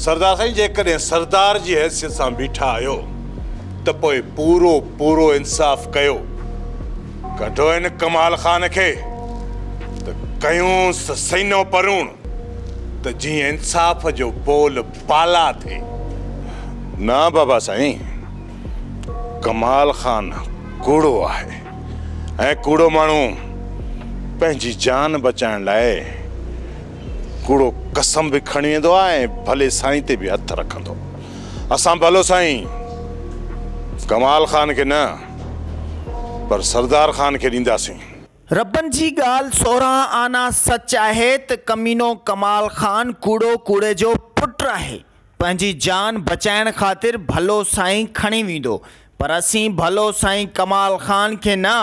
سردار سائين جيڪڏهن سردار جي حيثيت سان بيٺا آهيو ته پوء پورو پورو انصاف ڪيو. ڪڍو هن ڪمال خان کي ته ڪيونس سينو پروڻ ته جيئن انصاف جو بول بالا ٿئي. نه بابا سائين، ڪمال خان ڪوڙو آهي ۽ ڪوڙو ماڻهو پنهنجي جان بچائڻ لاء ڪوڙو قسم به کڻي ويندو آهي ۽ ڀلي سائين تي به هٿ رکندو. اسان ڀلو سائين ڪمال خان کي نه پر سردار خان کي ڏينداسين. ربن جي ڳالهه 16 آنا سچ آهي ته ڪمينو ڪمال خان ڪوڙو ڪوڙي جو پٽ آهي. پنهنجي جان بچائڻ خاطر ڀلو سائين کڻي ويندو پر اسين ڀلو سائين ڪمال خان کي نه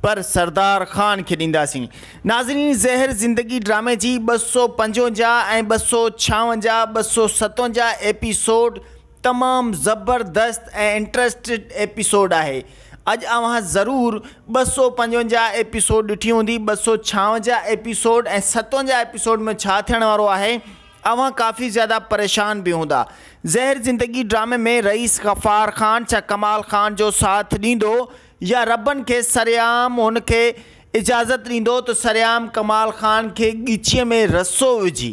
پر سردار خان کي ڏينداسين. ناظرين زهر زندگي ڊرامي جي 255 ۽ 256، 257 ايپيسوڊ تمام زبردست ۽ انٽرسٽيڊ ايپيسوڊ آهي. اڄ اوهان ضرور 255 ايپيسوڊ ڏٺي هوندي. 256 ايپيسوڊ ۽ 57 ايپيسوڊ ۾ ڇا ٿيڻ وارو آهي اوهان ڪافي زياده پريشان به هوندا. زهر زندگي ڊرامي ۾ رئيس غفار خان ڇا ڪمال خان جو ساٿ ڏيندو يا ربن کي سرعام هن کي اجازت ڏيندو ته سرعام ڪمال خان کي ڳچيء ۾ رسو وجهي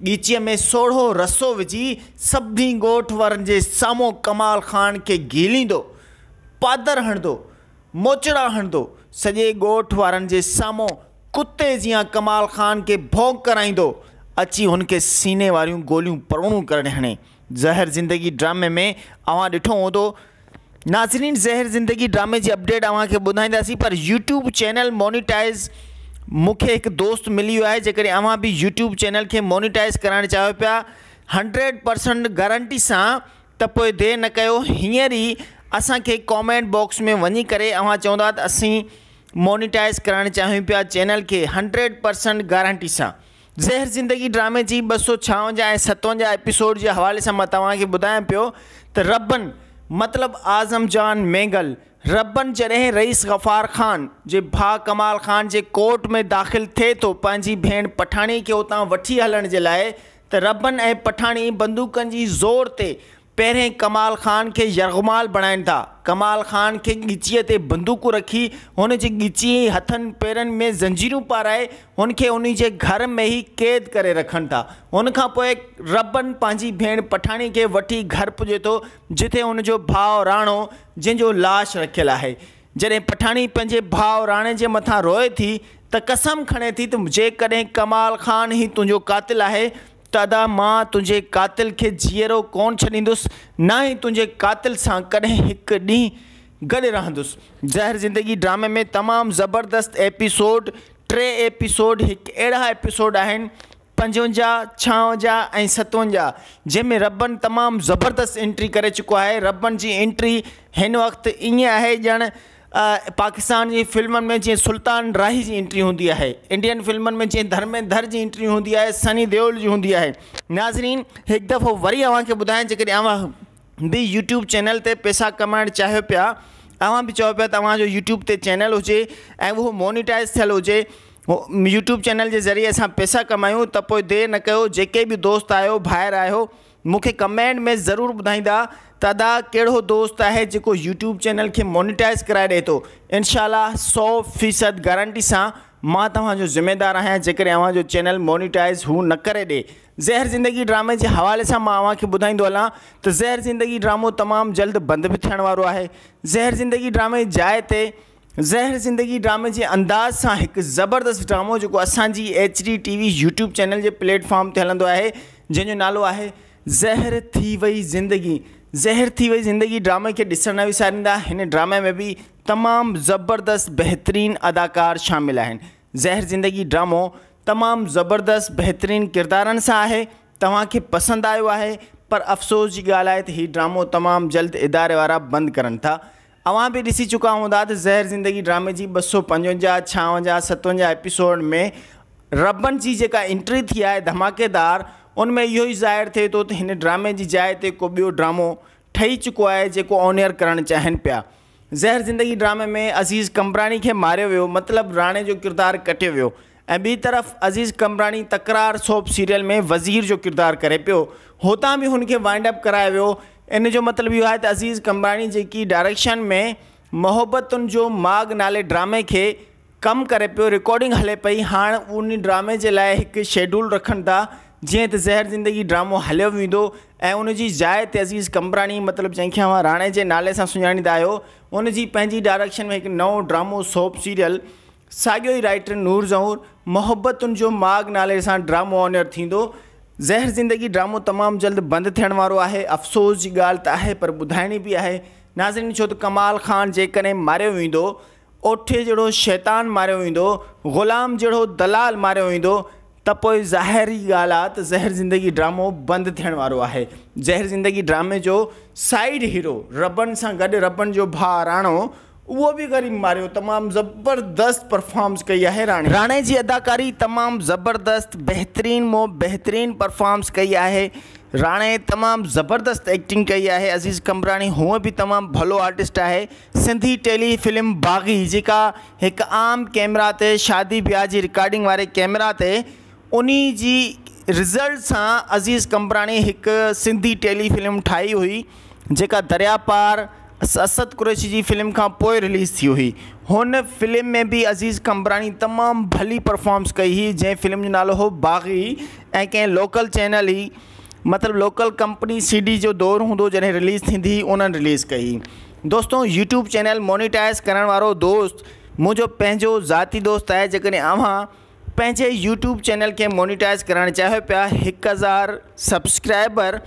ڳچيء ۾ سوڙهو رسو وجهي سڀني ڳوٺ وارن جي سامهون ڪمال خان کي گهيليندو، پادر هڻندو، موچڙا هڻندو، سڄي ڳوٺ وارن جي سامهون ڪتي جيان ڪمال خان کي ڀونڪ ڪرائيندو، اچي هن کي سيني واريون گوليون پروڻون ڪري هڻي. زهر زندگي ڊرامي ۾ اوهان ڏٺو هوندو. ناظرين زهر زندگي ڊرامي جي اپڊيٽ اوهان کي ٻڌائينداسين پر يوٽيوب چينل مونيٽائز مون کي هڪ دوست ملي ويو آهي جيڪڏهن اوهان به يوٽيوب چينل کي مونيٽائز ڪرائڻ چاهيو پيا 100% گارنٽي سان ته پوء دير نه ڪيو هينئر ئي اسان کي ڪامينٽ باڪس ۾ وڃي ڪري اوهان چوندا ته اسين مونيٽائز ڪرائڻ چاهيون پيا چينل کي 100% گارنٽي سان. زهر زندگي ڊرامي جي 256 ۽ 57 ايپيسوڊ جي حوالي سان مان توهان کي ٻڌايان پيو ته ربن مطلب اعظم جان مينگل ربن جڏهن رئيس غفار خان جي ڀاء ڪمال خان جي ڪورٽ ۾ داخل ٿئي ٿو پنهنجي ڀيڻ پٺاڻي کي اتان وٺي هلڻ جي لاء ته ربن ۽ پٺاڻي بندوقن جي زور تي پهرين ڪمال خان کي يرغمال بڻائين ٿا. ڪمال خان کي ڳچيء تي بندوقون رکي هن جي ڳچيء ۽ هٿن پيرن ۾ زنجيرون پارائي هن کي انهي جي گهر ۾ ئي قيد ڪري رکن ٿا. هن کان پوء ربن پنهنجي ڀيڻ پٺاڻي کي وٺي گهر پڄي ٿو جتي هن جو ڀاء راڻو جنهن جو لاش رکيل آهي. جڏهن پٺاڻي پنهنجي ڀاء راڻي جي مٿان روئي ٿي ته قسم کڻي ٿي ته جيڪڏهن ڪمال خان ئي تنهنجو قاتل آهي ته ادا مان تنهنجي قاتل کي جيئرو ڪونه ڇڏيندس، نه ئي تنهنجي قاتل سان ڪڏهن هڪ ڏينهن گڏ رهندس. زهر زندگي ڊرامي ۾ تمام زبردست ايپيسوڊ، ٽي ايپيسوڊ هڪ اهڙا ايپيسوڊ آهن 55، 56 ۽ 57 جنهن ۾ ربن تمام زبردست انٽري ڪري چڪو آهي، ربن جي انٽري هن وقت ائين آهي ڄڻ پاڪستان جي فلمن ۾ جيئن سلطان راهي جي انٽري هوندي آهي، انڊين فلمن ۾ جيئن ڌرميندر جي انٽري هوندي آهي، سني ديول جي هوندي آهي. ناظرين هڪ دفعو وري اوهان کي ٻڌايان جيڪڏهن اوهان به يوٽيوب چينل تي پئسا ڪمائڻ چاهيو پيا، اوهان به چاهيو پيا ته اوهان جو يوٽيوب تي چينل هجي ۽ اهو مونيٽائز ٿيل هجي، يوٽيوب چينل جي ذريعي اسان پئسا ڪمايون ته پوء دير نه ڪيو جيڪي به دوست آهيو ڀائر آهيو مون کي ڪمينٽ ۾ ضرور ٻڌائيندا ته ادا ڪهڙو دوست آهي جيڪو يوٽيوب چينل کي مونيٽائز ڪرائي ڏئي ٿو انشاء الله 100% گارنٽي سان مان توهان جو ذميدار آهيان جيڪڏهن اوهان جو چينل مونيٽائز هو نه ڪري ڏي. زهر زندگي ڊرامي جي حوالي سان مان اوهان کي ٻڌائيندو هلان ته زهر زندگي ڊرامو تمام جلد بند به ٿيڻ وارو آهي زهر زندگي ڊرامي جي جاء تي زهر زندگي ڊرامي جي انداز سان هڪ زبردست ڊرامو جيڪو اسان جي H D T V YouTube channel جي پليٽ فارم تي هلندو آهي جنهن جو نالو آهي زهر ٿي وئي زندگي زهر ٿي وئي زندگي ڊرامي کي ڏسڻ نه وساريندا هن ڊرامي ۾ به تمام زبردست بهترين اداڪار شامل آهن زهر زندگي ڊرامو تمام زبردست بهترين ڪردارن سان آهي توهان کي پسند آيو آهي پر افسوس جي ڳالهه آهي ته هي ڊرامو تمام جلد اداري وارا بند ڪرن ٿا اوهان به ڏسي چڪا هوندا ته زهر زندگي ڊرامي جي 255، 56، 57 ايپيسوڊ ۾ ربن جي جيڪا انٽري ٿي آهي ڌماڪيدار ان ۾ اهو ئي ظاهر ٿئي ٿو ته هن ڊرامي جي جاء تي ڪو ٻيو ڊرامو ٺهي چڪو آهي جيڪو آن ايئر ڪرڻ چاهين پيا. زهر زندگي ڊرامي ۾ عزيز قمبراڻي کي ماريو ويو مطلب راڻي جو ڪردار ڪٽيو ويو. ۽ ٻي طرف عزيز قمبراڻي تڪرار سوپ سيريل ۾ وزير جو ڪردار ڪري پيو هتان به هن کي وائنڊ اپ ڪرايو ويو. ان جو مطلب اهو آهي ته عزيز قمبراڻي جيڪي ڊائريڪشن ۾ محبتن جو ماڳ نالي ڊرامي کي ڪم ڪري پيو رڪارڊنگ هلي پئي هاڻ ان ڊرامي جي لاء هڪ شيڊول رکن ٿا جيئن ته زهر زندگي ڊرامو هليو ويندو ۽ ان جي جاء تي عزيز قمبراڻي مطلب جنهن کي اوهان راڻي جي نالي سان سڃاڻيندا آهيو ان جي پنهنجي ڊائريڪشن ۾ هڪ نئون ڊرامو سوپ سيريل ساڳيو ئي رائيٽر نور زئور محبتن جو ماڳ نالي سان ڊرامو آن ايئر ٿيندو. زهر زندگي ڊرامو تمام جلد بند ٿيڻ وارو آهي افسوس جي ڳالهه ته آهي پر ٻڌائڻي به آهي ناظرين ڇو ته ڪمال خان جيڪڏهن ماريو ويندو اوٺي جهڙو شيطان ماريو ويندو غلام جهڙو دلال ماريو ويندو ته پوء ظاهري ڳالهه آ ته زهر زندگي ڊرامو بند ٿيڻ وارو آهي. زهر زندگي ڊرامي جو سائيڊ هيرو ربن سان گڏ ربن جو ڀاء راڻو اهو به غريب ماريو تمام زبردست پرفارمس ڪئي آهي راڻي. راڻي جي اداڪاري تمام زبردست بهترين مون بهترين پرفارمس ڪئي آهي راڻي تمام زبردست ايڪٽنگ ڪئي آهي عزيز قمبراڻي هونء به تمام ڀلو آرٽسٽ آهي سنڌي ٽيلي فلم باغي جيڪا هڪ عام ڪيمرا تي شادي بياهه جي رڪارڊنگ واري ڪيمرا تي انهي جي رزلٽ سان عزيز قمبراڻي هڪ سنڌي ٽيلي فلم ٺاهي هئي جيڪا دريا پار اسد قريشي جي فلم کان پوء رليز ٿي هئي هن فلم ۾ به عزيز قمبراڻي تمام ڀلي پرفارمس ڪئي هئي جنهن فلم جو نالو هو باغي ۽ ڪنهن لوڪل چينل ئي مطلب لوڪل ڪمپني سي ڊي جو دور هوندو جڏهن رليز ٿيندي هئي انهن رليز ڪئي هئي دوستو يوٽيوب چينل مونيٽائز ڪرڻ وارو دوست منهنجو پنهنجو ذاتي دوست آهي جيڪڏهن اوهان پنهنجي يوٽيوب چينل کي مونيٽائز ڪرڻ چاهيو پيا 1000 سبسڪرائبر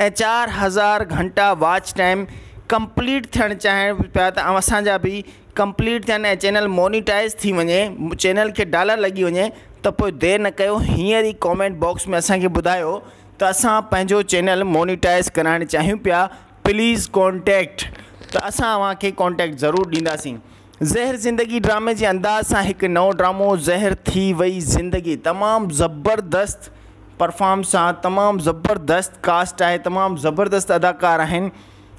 ۽ 4000 گهنٽا واچ ٽائيم ڪمپليٽ ٿيڻ چاهيو پيا ته اسان جا به ڪمپليٽ ٿين ۽ چينل مونيٽائز ٿي وڃي چينل کي ڊالر لڳي وڃي ته پوء دير نه ڪيو هينئر ئي ڪامينٽ باڪس ۾ اسان کي ٻڌايو ته اسان پنهنجو چينل مونيٽائز ڪرائڻ چاهيون پيا پليز ڪانٽيڪٽ ته اسان اوهان کي ڪانٽيڪٽ ضرور ڏينداسين زهر زندگي ڊرامي جي انداز سان هڪ نئون ڊرامو زهر ٿي وئي زندگي تمام زبردست پرفارمنس سان تمام زبردست ڪاسٽ آهي تمام زبردست اداڪار آهن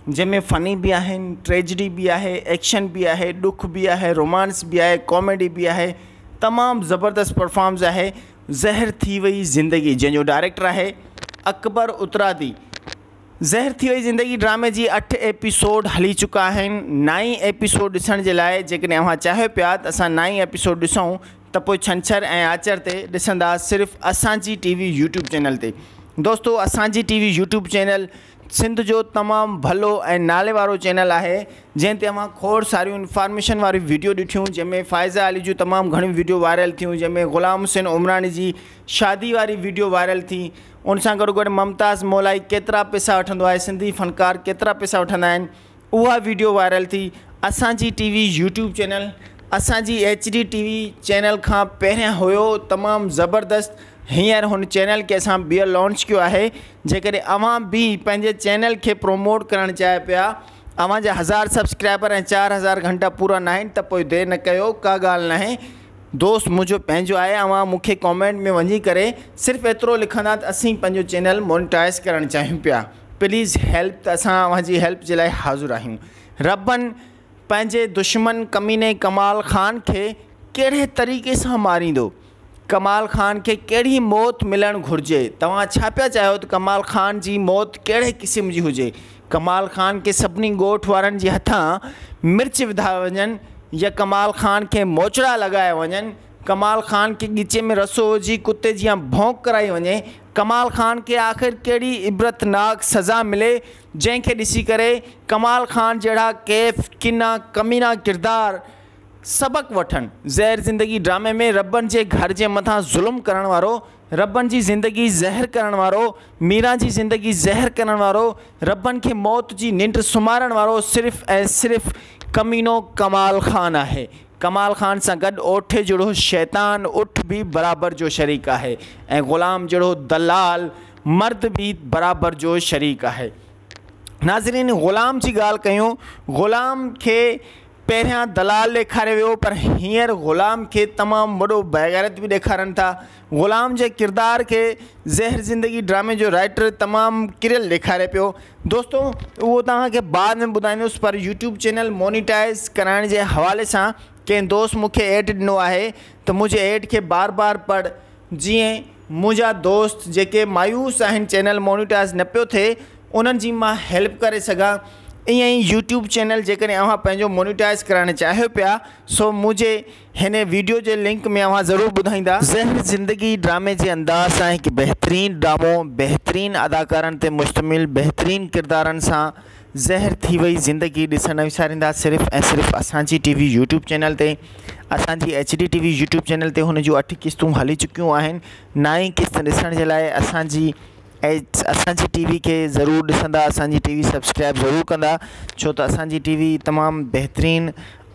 جنهن ۾ فني به آهن ٽريجڊي به آهي ايڪشن به آهي ڏک به آهي رومانس به آهي ڪاميڊي به آهي تمام زبردست پرفارمنس آهي زهر ٿي وئي زندگي جنهن جو ڊائريڪٽر آهي اڪبر اترادي زهر ٿي وئي زندگي ڊرامي جي 8 ايپيسوڊ هلي چڪا آهن نائين ايپيسوڊ ڏسڻ جي لاء جيڪڏهن اوهان چاهيو پيا ته اسان نائين ايپيسوڊ ڏسون ته پوء ڇنڇر ۽ آچر تي ڏسندا صرف اسان جي ٽي وي يوٽيوب چينل تي دوستو اسان جي ٽي وي يوٽيوب چينل سنڌ جو تمام ڀلو ۽ نالي وارو چينل آهي جنهن تي اوهان کوڙ ساريون انفارميشن واريون ويڊيو ڏٺيون جنهن ۾ فائزه علي جون تمام گهڻيون ويڊيو وائرل ٿيون جنهن ۾ غلام حسين عمراڻي جي شادي واري ويڊيو وائرل ٿي ان سان گڏو گڏ ممتاز مولائي ڪيترا پئسا وٺندو آهي سنڌي فنڪار ڪيترا پئسا وٺندا آهن اها ويڊيو وائرل ٿي. اسان جي ٽي وي يوٽيوب چينل اسان جي H D T V channel کان پهريان هيو تمام زبردست هينئر هن چينل کي اسان ٻيهر لانچ ڪيو آهي جيڪڏهن اوهان به پنهنجي چينل کي پروموٽ ڪرڻ چاهيو پيا اوهان جا 1000 سبسڪرائبر ۽ 4000 گهنٽا پورا ناهن ته پوء دير نه ڪيو ڪا ڳالهه ناهي دوست منهنجو پنهنجو آهي اوهان مون کي ڪامينٽ ۾ وڃي ڪري صرف ايترو لکندا ته اسين پنهنجو چينل مونيٽائز ڪرڻ چاهيون پيا پليز هيلپ ته اسان اوهان جي هيلپ جي لاء حاضر آهيون ربن پنهنجي دشمن ڪميني ڪمال خان کي ڪهڙي طريقي سان ماريندو ڪمال خان کي ڪهڙي موت ملڻ گهرجي توهان ڇا پيا چاهيو ته ڪمال خان جي موت ڪهڙي قسم جي هجي ڪمال خان کي سڀني ڳوٺ وارن جي هٿان مرچ وڌا وڃن يا ڪمال خان کي موچڙا لڳايا وڃن ڪمال خان کي ڳچي ۾ رسو وجهي ڪتي جيان ڀونڪ ڪرائي وڃي ڪمال خان کي آخر ڪهڙي عبرتناڪ سزا ملي جنهن کي ڏسي ڪري ڪمال خان جهڙا ڪيف ڪنا ڪمينا ڪردار سبق وٺن. زهر زندگي ڊرامي ۾ ربن جي گهر جي مٿان ظلم ڪرڻ وارو، ربن جي زندگي زهر ڪرڻ وارو، ميران جي زندگي زهر ڪرڻ وارو، ربن کي موت جي ننڊ سمهارڻ وارو صرف ۽ صرف ڪمينو ڪمال خان آهي. ڪمال خان سان گڏ اوٺي جهڙو شيطان اٺ به برابر جو شريڪ آهي ۽ غلام جهڙو دلال مرد به برابر جو شريڪ آهي. ناظرين غلام جي ڳالهه ڪيون غلام کي پهريان دلال ڏيکاريو ويو پر هينئر غلام کي تمام وڏو بيغيرت به ڏيکارن ٿا. غلام جي ڪردار کي زهر زندگي ڊرامي جو رائيٽر تمام ڪريل ڏيکاري پيو. دوستو اهو توهان کي بعد ۾ ٻڌائيندس پر يوٽيوب چينل مونيٽائز ڪرائڻ جي حوالي سان ڪنهن دوست مون کي ايڊ ڏنو آهي ته منهنجي ايڊ کي بار بار پڙهه جيئن منهنجا دوست جيڪي مايوس آهن چينل مونيٽائز نه پيو ٿئي انهن جي مان هيلپ ڪري سگهان. ائين ئي يوٽيوب چينل جيڪڏهن اوهان پنهنجو مونيٽائز ڪرائڻ چاهيو پيا سو منهنجي هن ويڊيو جي لنڪ ۾ اوهان ضرور ٻڌائيندا. زهر زندگي ڊرامي جي انداز سان هڪ بهترين ڊرامو بهترين اداڪارن تي مشتمل بهترين ڪردارن سان زهر ٿي وئي زندگي ڏسڻ نه وساريندا صرف ۽ صرف اسان جي ٽي وي يوٽيوب چينل تي اسان جي H D T V YouTube channel تي هن جون اٺ قسطون هلي چڪيون آهن نائين قسط ڏسڻ جي لاء اسان جي اسان جي ٽي وي کي ضرور ڏسندا اسان جي ٽي وي سبسڪرائب ضرور ڪندا ڇو ته اسان جي ٽي وي تمام بهترين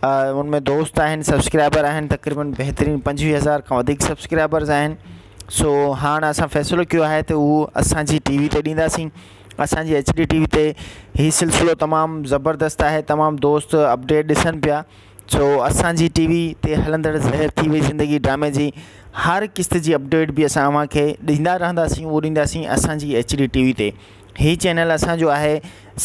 ان ۾ دوست آهن سبسڪرائبر آهن تقريبن بهترين 25 هزار کان وڌيڪ سبسڪرائبرز آهن سو هاڻ اسان فيصلو ڪيو آهي ته اهو اسان جي ٽي وي تي ڏينداسين اسان جي ايڇ ڊي ٽي وي تي هي سلسلو تمام زبردست آهي تمام دوست اپڊيٽ ڏسن پيا سو اسان جي ٽي وي تي هلندڙ زهر ٿي وئي زندگي ڊرامي جي هر قسط جي اپڊيٽ به اسان اوهان کي ڏيندا رهنداسين اهو ڏينداسين اسان جي ايڇ ڊي ٽي وي تي هي چينل اسان جو آهي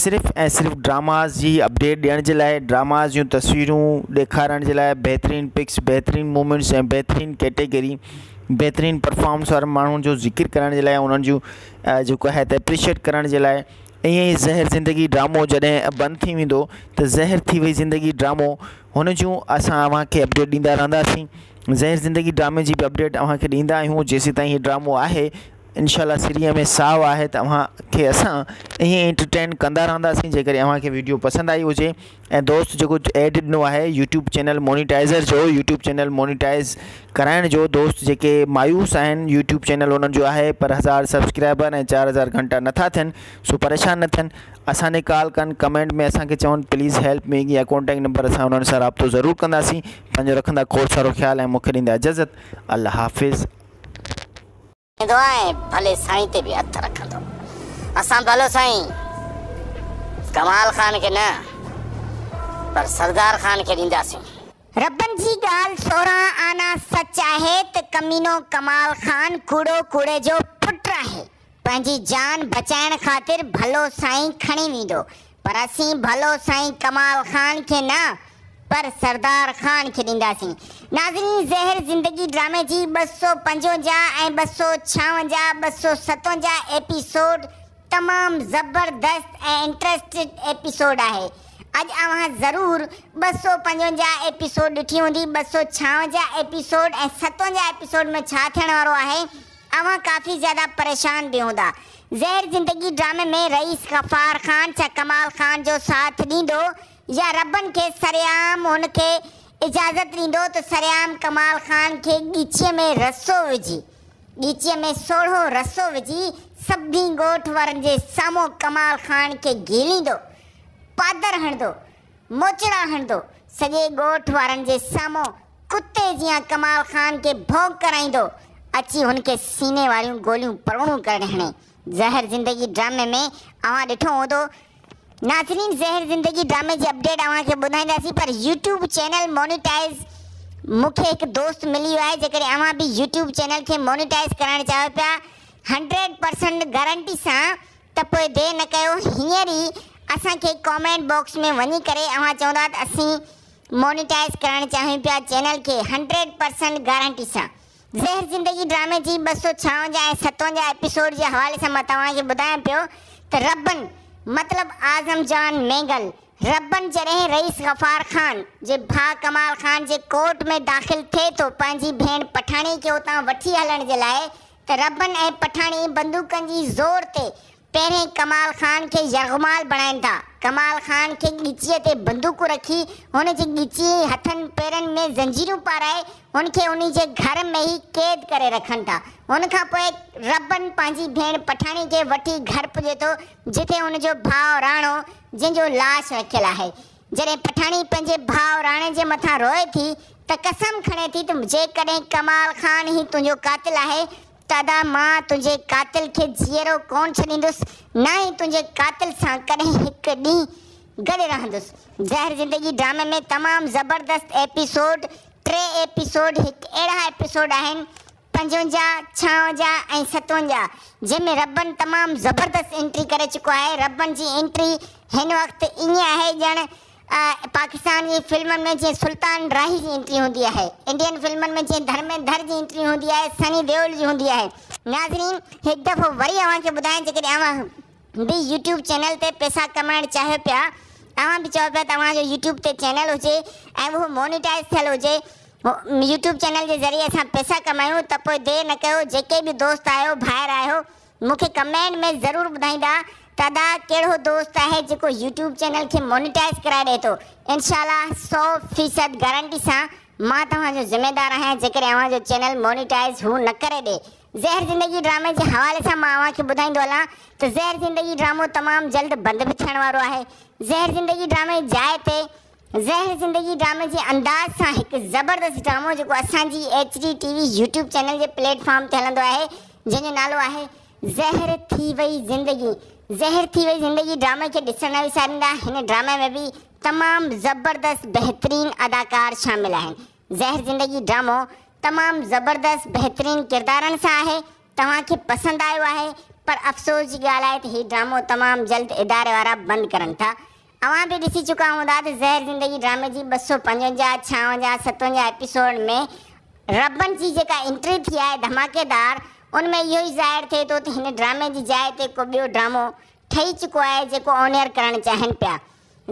صرف ۽ صرف ڊراماز جي اپڊيٽ ڏيڻ جي لاء ڊراماز جون تصويرون ڏيکارڻ جي لاء بهترين پڪس بهترين موومينٽس ۽ بهترين ڪيٽيگري بهترين پرفارمنس وارن ماڻهن جو ذڪر ڪرڻ جي لاء انهن جون جيڪو آهي ته اپريشيئيٽ ڪرڻ جي لاء ائين ئي زهر زندگي ڊرامو جڏهن بند ٿي ويندو ته زهر ٿي وئي زندگي ڊرامو هن جون اسان اوهان کي اپڊيٽ ڏيندا رهنداسين زهر زندگي ڊرامي جي به اپڊيٽ اوهان کي ڏيندا آهيون جيسين تائين هي ڊرامو آهي انشاء الله سري ۾ ساهه آهي ته اوهان کي اسان ائين انٽرٽين ڪندا رهنداسين جيڪڏهن اوهان کي ويڊيو پسند آئي هجي ۽ دوست جيڪو ايڊ ڏنو آهي يوٽيوب چينل مونيٽائزر جو يوٽيوب چينل مونيٽائز ڪرائڻ جو دوست جيڪي مايوس آهن يوٽيوب چينل انهن جو آهي پر هزار سبسڪرائبر ۽ 4000 گهنٽا نٿا ٿين سو پريشان نه ٿين اسان ڏي ڪال ڪن ڪمينٽ ۾ اسان کي چون پليز هيلپ مي يا ڪانٽيڪٽ نمبر اسان انهن سان رابطو ضرور ڪنداسين پنهنجو رکندا کوڙ سارو خيال ۽ مونکي ڏيندا اجازت الله حافظ. ايندو ۽ ڀلي سائين تي به هٿ رکندو. اسان ڀلو سائين ڪمال خان کي نه پر سردار خان کي ڏينداسين. ربن جي ڳالهه 16 آنا سچ آهي ته ڪمينو ڪمال خان ڪوڙو ڪوڙي جو پٽ آهي. پنهنجي جان بچائڻ خاطر ڀلو سائين کڻي ويندو پر اسين ڀلو سائين ڪمال خان کي نه پر سردار خان کي ڏينداسين. ناظرين زهر زندگي ڊرامي جي 255 ۽ 256، 257 ايپيسوڊ تمام زبردست ۽ انٽريسٽڊ ايپيسوڊ آهي. اڄ اوهان ضرور 255 ايپيسوڊ ڏٺي هوندي 256 ايپيسوڊ ۽ 57 ايپيسوڊ ۾ ڇا ٿيڻ وارو آهي اوهان ڪافي زياده پريشان به هوندا. زهر زندگي ڊرامي ۾ رئيس غفار خان ڇا ڪمال خان جو ساٿ ڏيندو يا ربن کي سرعام هن کي اجازت ڏيندو ته سرعام ڪمال خان کي ڳچيء ۾ رسو وجهي ڳچيء ۾ سوڙهو رسو وجهي سڀني ڳوٺ وارن جي سامهون ڪمال خان کي گهيليندو پادر هڻندو موچڙا هڻندو سڄي ڳوٺ وارن جي سامهون ڪتي جيان ڪمال خان کي ڀونڪ ڪرائيندو اچي هن کي سيني واريون گوليون پروڻون ڪري هڻي. زهر زندگي ڊرامي ۾ اوهان ڏٺو هوندو. ناظرين زهر زندگي ڊرامي جي اپڊيٽ اوهان کي ٻڌائينداسين پر يوٽيوب چينل مونيٽائز مون کي هڪ دوست ملي ويو آهي جيڪڏهن اوهان به يوٽيوب چينل کي مونيٽائز ڪرائڻ چاهيو پيا 100% گارنٽي سان ته پوء دير نه ڪيو هينئر ئي اسان کي ڪامينٽ باڪس ۾ وڃي ڪري اوهان چوندا ته اسين مونيٽائز ڪرائڻ چاهيون پيا چينل کي 100% گارنٽي سان. زهر زندگي ڊرامي جي 256 ۽ 57 ايپيسوڊ جي حوالي سان مان توهان کي ٻڌايان پيو ته ربن مطلب اعظم جان مينگل ربن جڏهن رئيس غفار خان جي ڀاء ڪمال خان جي ڪورٽ ۾ داخل ٿئي ٿو پنهنجي ڀيڻ پٺاڻي کي اتان وٺي هلڻ جي لاء ته ربن ۽ پٺاڻي بندوقن جي زور تي پهرين ڪمال خان کي يرغمال بڻائين ٿا. ڪمال خان کي ڳچيء تي بندوقون رکي هن جي ڳچيء ۽ هٿن پيرن ۾ زنجيرون پارائي هن کي انهي جي گهر ۾ ئي قيد ڪري رکن ٿا. هن کان پوء ربن پنهنجي ڀيڻ پٺاڻي کي وٺي گهر پڄي ٿو جتي هن جو ڀاء راڻو جنهن جو لاش رکيل آهي. جڏهن پٺاڻي پنهنجي ڀاء راڻي جي مٿان روئي ٿي ته قسم کڻي ٿي ته جيڪڏهن ڪمال خان ئي تنهنجو قاتل آهي ته ادا مان تنهنجي قاتل کي جيئرو ڪونه ڇڏيندس نه ئي تنهنجي قاتل سان ڪڏهن هڪ ڏينهن گڏ رهندس. زهر زندگي ڊرامي ۾ تمام زبردست ايپيسوڊ ٽي ايپيسوڊ هڪ اهڙا ايپيسوڊ آهن 55، 56 ۽ 57 جنهن ۾ ربن تمام زبردست انٽري ڪري چڪو آهي ربن جي انٽري هن وقت ائين آهي ڄڻ. پاڪستان جي فلمن ۾ جيئن سلطان راهي جي انٽري هوندي آهي، انڊين فلمن ۾ جيئن ڌرمينڌر جي انٽري هوندي آهي، سني ديول جي هوندي آهي. ناظرين هڪ دفعو وري اوهان کي ٻڌايان جيڪڏهن اوهان به يوٽيوب چينل تي پئسا ڪمائڻ چاهيو پيا، اوهان به چئو پيا ته اوهان جو يوٽيوب تي چينل هجي ۽ اهو مونيٽائيز ٿيل هجي، يوٽيوب چينل جي ذريعي اسان پئسا ڪمايون ته پوء دير نه ڪيو جيڪي به دوست آهيو ڀائر آهيو مون کي ڪمينٽ ۾ ضرور ٻڌائيندا ته ادا ڪهڙو دوست آهي جيڪو يوٽيوب چينل کي مونيٽائيز ڪرائي ڏئي ٿو انشاء الله 100% گارنٽي سان مان توهان جو ذميدار آهيان جيڪڏهن اوهان جو چينل مونيٽائيز هو نه ڪري ڏئي زهر زندگي ڊرامي جي حوالي سان مان اوهان کي ٻڌائيندو هلان ته زهر زندگي ڊرامو تمام جلد بند به ٿيڻ وارو آهي زهر زندگي ڊرامي جي جاء تي زهر زندگي ڊرامي جي انداز سان هڪ زبردست ڊرامو جيڪو اسان جي H D T V YouTube channel جي پليٽ فارم تي هلندو آهي جنهن جو نالو آهي زهر ٿي وئي زندگي زهر ٿي وئي زندگي ڊرامي کي ڏسڻ نه وساريندا هن ڊرامي ۾ به تمام زبردست بهترين اداڪار شامل آهن زهر زندگي ڊرامو تمام زبردست بهترين ڪردارن سان آهي توهان کي پسند آيو آهي پر افسوس جي ڳالهه آهي ته هي ڊرامو تمام جلد اداري وارا بند ڪرن ٿا اوهان به ڏسي چڪا هوندا ته زهر زندگي ڊرامي جي 255، 56، 57 ايپيسوڊ ۾ ربن جي جيڪا انٽري ٿي آهي ڌماڪيدار ان ۾ اهو ئي ظاهر ٿئي ٿو ته هن ڊرامي جي جاء تي ڪو ٻيو ڊرامو ٺهي چڪو آهي جيڪو آن ايئر ڪرڻ چاهين پيا.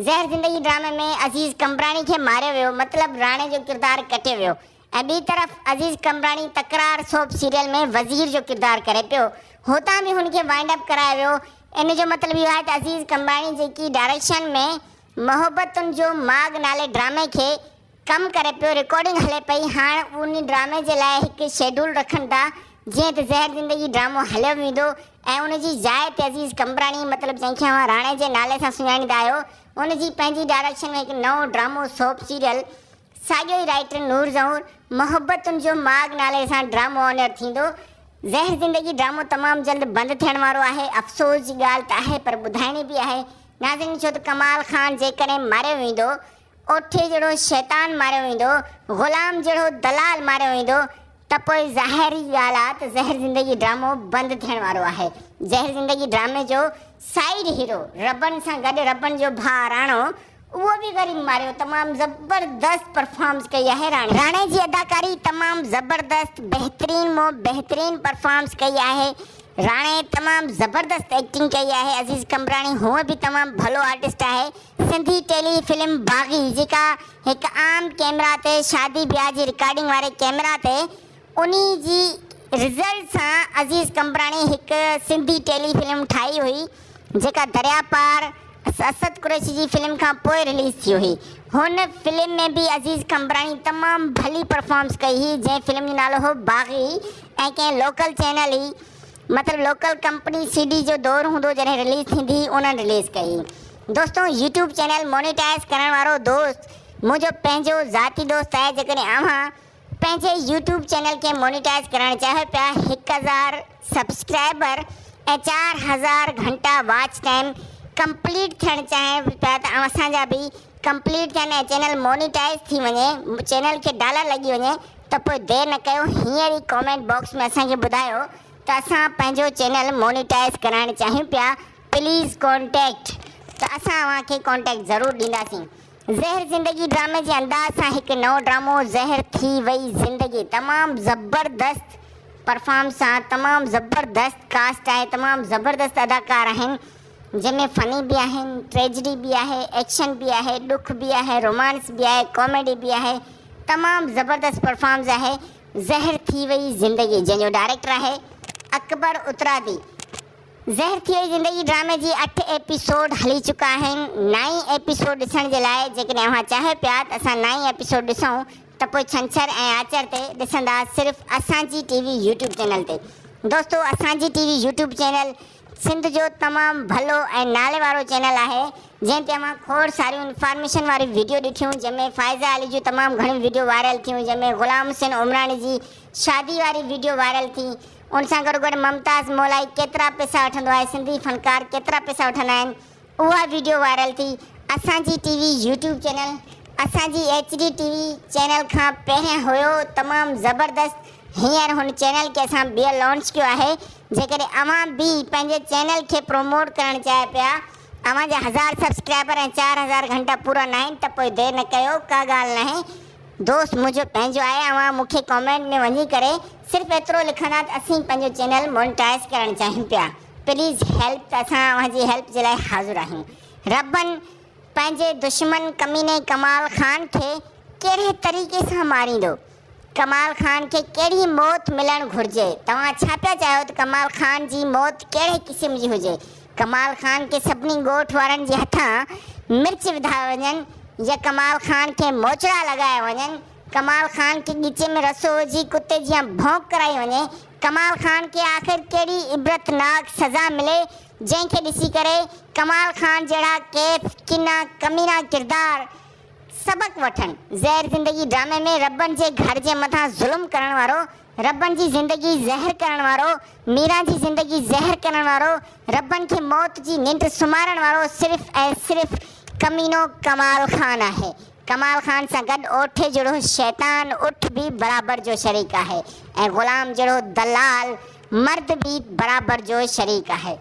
زهر زندگي ڊرامي ۾ عزيز قمبراڻي کي ماريو ويو مطلب راڻي جو ڪردار ڪٽيو ويو ۽ ٻي طرف عزيز قمبراڻي تڪرار سوپ سيريل ۾ وزير جو ڪردار ڪري پيو هتان به هن کي وائنڊ اپ ڪرايو ويو ان جو مطلب اهو آهي ته عزيز قمبراڻي جيڪي ڊائريڪشن ۾ محبتن جو ماڳ نالي ڊرامي کي ڪم ڪري پيو رڪارڊنگ هلي پئي هاڻ ان ڊرامي جي لاء هڪ شيڊول رکن ٿا جيئن ته زهر زندگي ڊرامو هليو ويندو ۽ ان جي جاء تي عزيز قمبراڻي مطلب جنهن کي اوهان راڻي جي نالي سان سڃاڻيندا آهيو ان جي پنهنجي ڊائريڪشن ۾ هڪ نئون ڊرامو سوپ سيريل ساڳيو ئي رائيٽر نور زئور محبتن جو ماڳ نالي سان ڊرامو آن ايئر ٿيندو. زهر زندگي ڊرامو تمام جلد بند ٿيڻ وارو آهي. افسوس جي ڳالهه ته آهي پر ٻڌائڻي به آهي. ناظرين ڇو ته ڪمال خان جيڪڏهن ماريو ويندو، اوٺي جهڙو شيطان ماريو ويندو، غلام جهڙو دلال ماريو ويندو ته پوء ظاهر ئي ڳالهه آ ته زهر زندگي ڊرامو بند ٿيڻ وارو آهي. زهر زندگي ڊرامي جو سائيڊ هيرو ربن سان گڏ ربن جو ڀاء راڻو اهو به غريب ماريو تمام زبردست پرفارمس ڪئي آهي راڻي. راڻي جي اداڪاري تمام زبردست بهترين مون بهترين پرفارمس ڪئي آهي راڻي تمام زبردست ايڪٽنگ ڪئي آهي عزيز قمبراڻي هونء به تمام ڀلو آرٽسٽ آهي سنڌي ٽيلي فلم باغي جيڪا هڪ عام ڪيمرا تي شادي بياهه جي رڪارڊنگ واري ڪيمرا تي انهي جي رزلٽ سان عزيز قمبراڻي هڪ سنڌي ٽيلي فلم ٺاهي هئي جيڪا دريا پار اسد قريشي جي فلم کان پوء رليز ٿي هئي. هن فلم ۾ به عزيز قمبراڻي تمام ڀلي پرفارمنس ڪئي هئي جنهن فلم جو نالو هو باغي ۽ ڪنهن لوڪل چينل ئي مطلب لوڪل ڪمپني سي ڊي جو دور هوندو جڏهن رليز ٿيندي هئي انهن رليز ڪئي هئي. دوستو يوٽيوب چينل مونيٽائز ڪرڻ وارو دوست منهنجو پنهنجو ذاتي دوست آهي جيڪڏهن اوهان پنهنجي يوٽيوب چينل کي مونيٽائز ڪرائڻ چاهيو پيا 1000 سبسڪرائبر ۽ 4000 گهنٽا واچ ٽائيم ڪمپليٽ ٿيڻ چاهيو پيا ته اسان جا به ڪمپليٽ ٿين ۽ چينل مونيٽائز ٿي وڃي چينل کي ڊالر لڳي وڃي ته پوء دير نه ڪيو هينئر ئي ڪامينٽ باڪس ۾ اسان کي ٻڌايو ته اسان پنهنجو چينل مونيٽائز ڪرائڻ چاهيون پيا پليز ڪانٽيڪٽ ته اسان اوهان کي ڪانٽيڪٽ ضرور ڏينداسين. زهر زندگي ڊرامي جي انداز سان هڪ نئون ڊرامو زهر ٿي وئي زندگي تمام زبردست پرفارمنس سان تمام زبردست ڪاسٽ آهي تمام زبردست اداڪار آهن جنهن ۾ فني به آهن ٽريجڊي به آهي ايڪشن به آهي ڏک به آهي رومانس به آهي ڪاميڊي به آهي تمام زبردست پرفارمنس آهي زهر ٿي وئي زندگي جنهن جو ڊائريڪٽر آهي اڪبر اترادي. زهر ٿي وئي زندگي ڊرامي جي اٺ ايپيسوڊ هلي چڪا آهن نائين ايپيسوڊ ڏسڻ جي لاء جيڪڏهن اوهان چاهيو پيا ته اسان نائين ايپيسوڊ ڏسون ته پوء ڇنڇر ۽ آچر تي ڏسندا صرف اسان جي ٽي وي يوٽيوب چينل تي دوستو اسان جي ٽي وي يوٽيوب چينل سنڌ جو تمام ڀلو ۽ نالي وارو چينل آهي جنهن تي اوهان کوڙ ساريون انفارميشن واريون ويڊيو ڏٺيون جنهن ۾ فائزه علي جون تمام گهڻيون ويڊيو وائرل ٿيون جنهن ۾ غلام حسين عمراڻي جي شادي واري ويڊيو وائرل ٿي ان سان گڏوگڏ ممتاز مولائي ڪيترا پئسا وٺندو آهي سنڌي فنڪار ڪيترا پئسا وٺندا آهن اها ويڊيو وائرل ٿي اسان جي ٽي وي يوٽيوب چينل اسان جي H D T V channel کان پهريان هيو تمام زبردست هينئر هن چينل کي اسان ٻيهر لانچ ڪيو آهي جيڪڏهن اوهان به پنهنجي چينل کي پروموٽ ڪرڻ چاهيو پيا اوهان جا هزار سبسڪرائبر ۽ 4000 گهنٽا پورا ناهن ته پوء دير نه ڪيو، ڪا ڳالهه ناهي دوست منهنجو پنهنجو آهي، اوهان مون کي ڪامينٽ ۾ وڃي ڪري صرف ايترو لکندا ته اسين پنهنجو چينل مونيٽائيز ڪرڻ چاهيون پيا پليز هيلپ ته اسان اوهان جي هيلپ جي لاء حاضر آهيون. ربن پنهنجي دشمن ڪميني ڪمال خان کي ڪهڙي طريقي سان ماريندو؟ ڪمال خان کي ڪهڙي موت ملڻ گهرجي؟ توهان ڇا پيا چاهيو ته ڪمال خان جي موت ڪهڙي قسم جي هجي؟ ڪمال خان کي سڀني ڳوٺ وارن جي هٿان مرچ وڌا وڃن يا ڪمال خان کي موچڙا لڳايا وڃن؟ ڪمال خان کي ڳچي ۾ رسو وجهي ڪتي جيان ڀونڪ ڪرائي وڃي؟ ڪمال خان کي آخر ڪهڙي عبرتناڪ سزا ملي جنهن کي ڏسي ڪري ڪمال خان جهڙا ڪيف، ڪنا، ڪمينا ڪردار سبق وٺن. زهر زندگي ڊرامي ۾ ربن جي گهر جي مٿان ظلم ڪرڻ وارو، ربن جي زندگي زهر ڪرڻ وارو، ميران جي زندگي زهر ڪرڻ وارو، ربن کي موت جي ننڊ سمهارڻ وارو صرف ۽ صرف ڪمينو ڪمال خان آهي. ڪمال خان سان گڏ اوٺي جهڙو شيطان اٺ به برابر جو شريڪ آهي ۽ غلام جهڙو دلال مرد به برابر جو شريڪ آهي.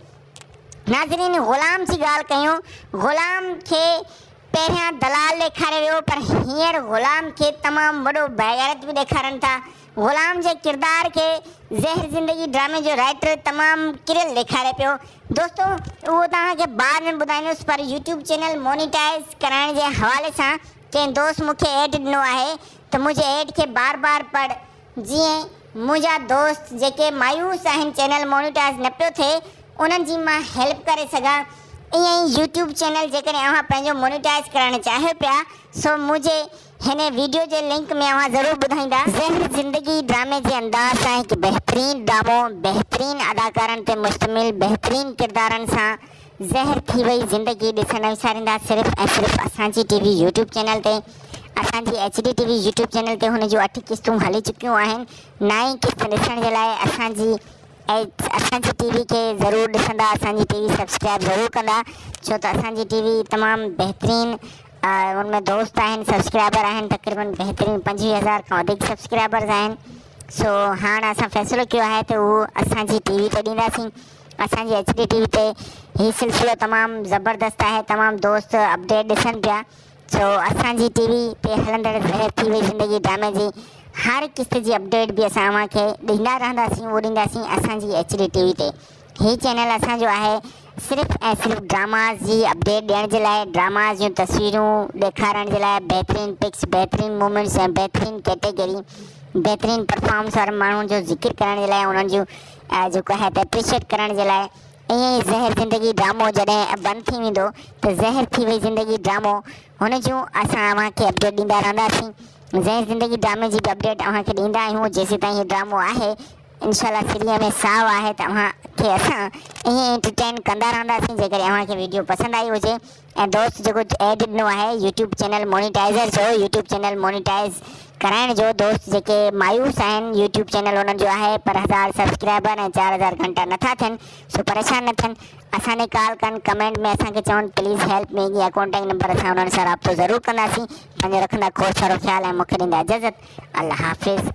ناظرين غلام جي ڳالهه ڪيون، غلام کي پهريان دلال ڏيکاريو ويو پر هينئر غلام کي تمام وڏو بيغيرت به ڏيکارن ٿا. غلام جي ڪردار کي زهر زندگي ڊرامي جو رائيٽر تمام ڪريل ڏيکاري پيو. دوستو اهو توهان کي بعد ۾ ٻڌائيندس پر يوٽيوب چينل مونيٽائيز ڪرائڻ جي حوالي سان ڪنهن دوست مون کي ايڊ ڏنو آهي ته منهنجي ايڊ کي بار بار پڙهه جيئن منهنجا دوست جيڪي مايوس آهن چينل مونيٽائيز نه پيو ٿئي انهن جي مان هيلپ ڪري سگهان ائين ئي يوٽيوب چينل جيڪڏهن اوهان پنهنجو مونيٽائيز ڪرائڻ چاهيو پيا سو منهنجي هن ويڊيو جي لنڪ ۾ اوهان ضرور ٻڌائيندا. زهر زندگي ڊرامي جي انداز سان هڪ بهترين ڊرامو بهترين اداڪارن تي مشتمل بهترين ڪردارن سان زهر ٿي وئي زندگي ڏسڻ نه وساريندا صرف ۽ صرف اسان جي ٽي وي يوٽيوب چينل تي اسان جي H D T V YouTube channel تي هن جون 8 قسطون هلي چڪيون آهن نائين قسط ڏسڻ جي لاء اسان جي اسان جي ٽي وي کي ضرور ڏسندا اسان جي ٽي وي سبسڪرائب ضرور ڪندا ڇو ته اسان جي ٽي وي تمام بهترين ان ۾ دوست آهن سبسڪرائبر آهن تقريبن بهترين 25000 کان وڌيڪ سبسڪرائبرز آهن سو هاڻ اسان فيصلو ڪيو آهي ته اهو اسان جي ٽي وي تي ڏينداسين اسان جي ايڇ ڊي ٽي وي تي هي سلسلو تمام زبردست آهي تمام دوست اپڊيٽ ڏسن پيا سو اسان جي ٽي وي تي هلندڙ زهر ٿي وئي زندگي ڊرامي جي هر قسط جي اپڊيٽ به اسان اوهان کي ڏيندا رهنداسين اهو ڏينداسين اسان جي ايڇ ڊي ٽي وي تي هي چينل اسان جو آهي صرف ۽ صرف ڊراماز جي اپڊيٽ ڏيڻ جي لاء ڊراماز جون تصويرون ڏيکارڻ جي لاء بهترين پڪس بهترين موومينٽس ۽ بهترين ڪيٽيگري بهترين پرفارمنس وارن ماڻهن جو ذڪر ڪرڻ جي لاء انهن جون جيڪو آهي ته اپريشيٽ ڪرڻ جي لاء ائين ئي زهر زندگي ڊرامو جڏهن بند ٿي ويندو ته زهر ٿي وئي زندگي ڊرامو هن جون اسان اوهان کي اپڊيٽ ڏيندا رهنداسين زهر زندگي ڊرامي جي به اپڊيٽ اوهان کي ڏيندا آهيون جيسيتائين هي ڊرامو آهي انشاء الله سريء ۾ ساهه آهي ته اوهان کي اسان ائين ئي انٽرٽين ڪندا رهنداسين جيڪڏهن اوهان کي ويڊيو پسند آئي هجي ۽ دوست جيڪو ايڊ ڏنو آهي يوٽيوب چينل مونيٽائزر جو يوٽيوب چينل مونيٽائز ڪرائڻ جو دوست جيڪي مايوس آهن يوٽيوب چينل انهن جو آهي پر 1000 سبسڪرائبر ۽ 4000 گهنٽا نٿا ٿين سو پريشان نه ٿين اسان ڏي ڪال ڪن ڪمينٽ ۾ اسان کي چون پليز هيلپ مي يا ڪانٽيڪٽ نمبر اسان انهن سان رابطو ضرور ڪنداسين پنهنجو رکندا کوڙ سارو خيال ۽ مونکي ڏيندا اجازت الله حافظ.